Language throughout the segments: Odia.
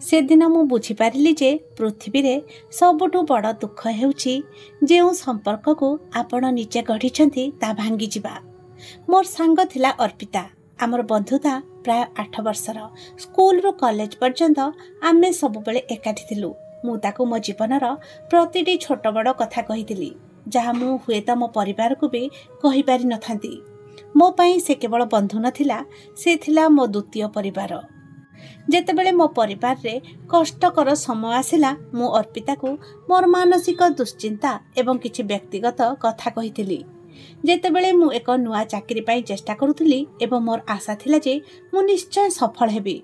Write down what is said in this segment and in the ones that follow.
ସେଦିନ ମୁଁ ବୁଝିପାରିଲି ଯେ ପୃଥିବୀରେ ସବୁଠୁ ବଡ଼ ଦୁଃଖ ହେଉଛି ଯେଉଁ ସମ୍ପର୍କକୁ ଆପଣ ନିଜେ ଗଢ଼ିଛନ୍ତି ତାହା ଭାଙ୍ଗିଯିବା। ମୋର ସାଙ୍ଗ ଥିଲା ଅର୍ପିତା। ଆମର ବନ୍ଧୁତା ପ୍ରାୟ 8 ବର୍ଷର। ସ୍କୁଲରୁ କଲେଜ ପର୍ଯ୍ୟନ୍ତ ଆମେ ସବୁବେଳେ ଏକାଠି ଥିଲୁ। ମୁଁ ତାକୁ ମୋ ଜୀବନର ପ୍ରତିଟି ଛୋଟ ବଡ଼ କଥା କହିଥିଲି, ଯାହା ମୁଁ ହୁଏତ ମୋ ପରିବାରକୁ ବି କହିପାରିନଥାନ୍ତି। ମୋ ପାଇଁ ସେ କେବଳ ବନ୍ଧୁ ନଥିଲା, ସେ ଥିଲା ମୋ ଦ୍ୱିତୀୟ ପରିବାର। ଯେତେବେଳେ ମୋ ପରିବାରରେ କଷ୍ଟକର ସମୟ ଆସିଲା, ମୁଁ ଅର୍ପିତାକୁ ମୋର ମାନସିକ ଦୁଶ୍ଚିନ୍ତା ଏବଂ କିଛି ବ୍ୟକ୍ତିଗତ କଥା କହିଥିଲି। ଯେତେବେଳେ ମୁଁ ଏକ ନୂଆ ଚାକିରି ପାଇଁ ଚେଷ୍ଟା କରୁଥିଲି ଏବଂ ମୋର ଆଶା ଥିଲା ଯେ ମୁଁ ନିଶ୍ଚୟ ସଫଳ ହେବି,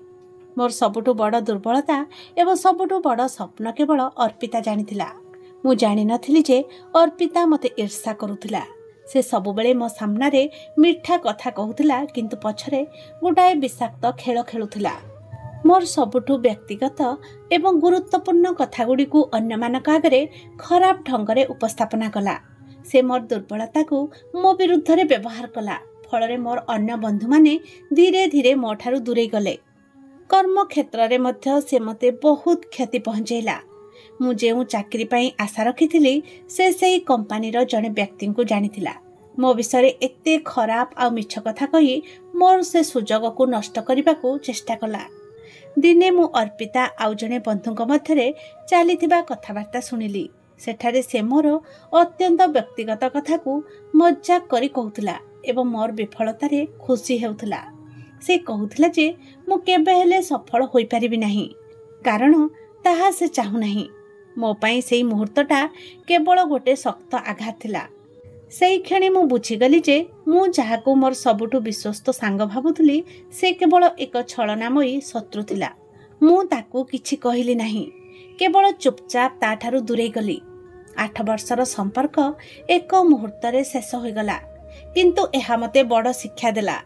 ମୋର ସବୁଠୁ ବଡ଼ ଦୁର୍ବଳତା ଏବଂ ସବୁଠୁ ବଡ଼ ସ୍ୱପ୍ନ କେବଳ ଅର୍ପିତା ଜାଣିଥିଲା। ମୁଁ ଜାଣିନଥିଲି ଯେ ଅର୍ପିତା ମୋତେ ଈର୍ଷା କରୁଥିଲା। ସେ ସବୁବେଳେ ମୋ ସାମ୍ନାରେ ମିଠା କଥା କହୁଥିଲା, କିନ୍ତୁ ପଛରେ ଗୋଟାଏ ବିଷାକ୍ତ ଖେଳ ଖେଳୁଥିଲା। ମୋର ସବୁଠୁ ବ୍ୟକ୍ତିଗତ ଏବଂ ଗୁରୁତ୍ୱପୂର୍ଣ୍ଣ କଥାଗୁଡ଼ିକୁ ଅନ୍ୟମାନଙ୍କ ଆଗରେ ଖରାପ ଢଙ୍ଗରେ ଉପସ୍ଥାପନା କଲା। ସେ ମୋର ଦୁର୍ବଳତାକୁ ମୋ ବିରୁଦ୍ଧରେ ବ୍ୟବହାର କଲା। ଫଳରେ ମୋର ଅନ୍ୟ ବନ୍ଧୁମାନେ ଧୀରେ ଧୀରେ ମୋ ଠାରୁ ଦୂରେଇ ଗଲେ। କର୍ମକ୍ଷେତ୍ରରେ ମଧ୍ୟ ସେ ମୋତେ ବହୁତ କ୍ଷତି ପହଞ୍ଚାଇଲା। ମୁଁ ଯେଉଁ ଚାକିରି ପାଇଁ ଆଶା ରଖିଥିଲି, ସେ ସେହି କମ୍ପାନୀର ଜଣେ ବ୍ୟକ୍ତିଙ୍କୁ ଜାଣିଥିଲା। ମୋ ବିଷୟରେ ଏତେ ଖରାପ ଆଉ ମିଛ କଥା କହି ମୋର ସେ ସୁଯୋଗକୁ ନଷ୍ଟ କରିବାକୁ ଚେଷ୍ଟା କଲା। ଦିନେ ମୁଁ ଅର୍ପିତା ଆଉ ଜଣେ ବନ୍ଧୁଙ୍କ ମଧ୍ୟରେ ଚାଲିଥିବା କଥାବାର୍ତ୍ତା ଶୁଣିଲି। ସେଠାରେ ସେ ମୋର ଅତ୍ୟନ୍ତ ବ୍ୟକ୍ତିଗତ କଥାକୁ ମଜାକ କରି କହୁଥିଲା ଏବଂ ମୋର ବିଫଳତାରେ ଖୁସି ହେଉଥିଲା। ସେ କହୁଥିଲା ଯେ ମୁଁ କେବେ ହେଲେ ସଫଳ ହୋଇପାରିବି ନାହିଁ, କାରଣ ତାହା ସେ ଚାହୁଁନାହିଁ। ମୋ ପାଇଁ ସେଇ ମୁହୂର୍ତ୍ତଟା କେବଳ ଗୋଟେ ଶକ୍ତ ଆଘାତ ଥିଲା। ସେଇ କ୍ଷଣି ମୁଁ ବୁଝିଗଲି ଯେ ମୁଁ ଯାହାକୁ ମୋର ସବୁଠୁ ବିଶ୍ୱସ୍ତ ସାଙ୍ଗ ଭାବୁଥିଲି, ସେ କେବଳ ଏକ ଛଳନାମୟୀ ଶତ୍ରୁ ଥିଲା। ମୁଁ ତାକୁ କିଛି କହିଲି ନାହିଁ, କେବଳ ଚୁପଚାପ ତାଠାରୁ ଦୂରେଇ ଗଲି। 8 ବର୍ଷର ସମ୍ପର୍କ ଏକ ମୁହୂର୍ତ୍ତରେ ଶେଷ ହୋଇଗଲା, କିନ୍ତୁ ଏହା ମୋତେ ବଡ଼ ଶିକ୍ଷା ଦେଲା।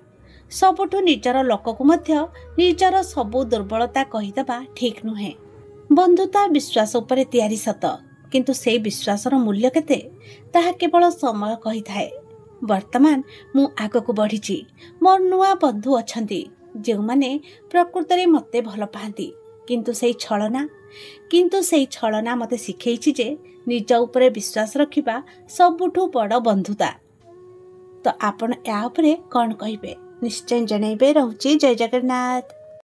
ସବୁଠୁ ନିଜର ଲୋକକୁ ମଧ୍ୟ ନିଜର ସବୁ ଦୁର୍ବଳତା କହିଦେବା ଠିକ୍ ନୁହେଁ। ବନ୍ଧୁତା ବିଶ୍ୱାସ ଉପରେ ତିଆରି ସତ, କିନ୍ତୁ ସେଇ ବିଶ୍ୱାସର ମୂଲ୍ୟ କେତେ ତାହା କେବଳ ସମୟ କହିଥାଏ। ବର୍ତ୍ତମାନ ମୁଁ ଆଗକୁ ବଢ଼ିଛି। ମୋର ନୂଆ ବନ୍ଧୁ ଅଛନ୍ତି ଯେଉଁମାନେ ପ୍ରକୃତରେ ମୋତେ ଭଲ ପାଆନ୍ତି। କିନ୍ତୁ ସେଇ ଛଳନା, କିନ୍ତୁ ସେଇ ଛଳନା ମୋତେ ଶିଖେଇଛି ଯେ ନିଜ ଉପରେ ବିଶ୍ୱାସ ରଖିବା ସବୁଠୁ ବଡ଼ ବନ୍ଧୁତା। ତ ଆପଣ ଏହା ଉପରେ କ'ଣ କହିବେ ନିଶ୍ଚୟ ଜଣାଇବେ। ରହୁଛି, ଜୟ ଜଗନ୍ନାଥ।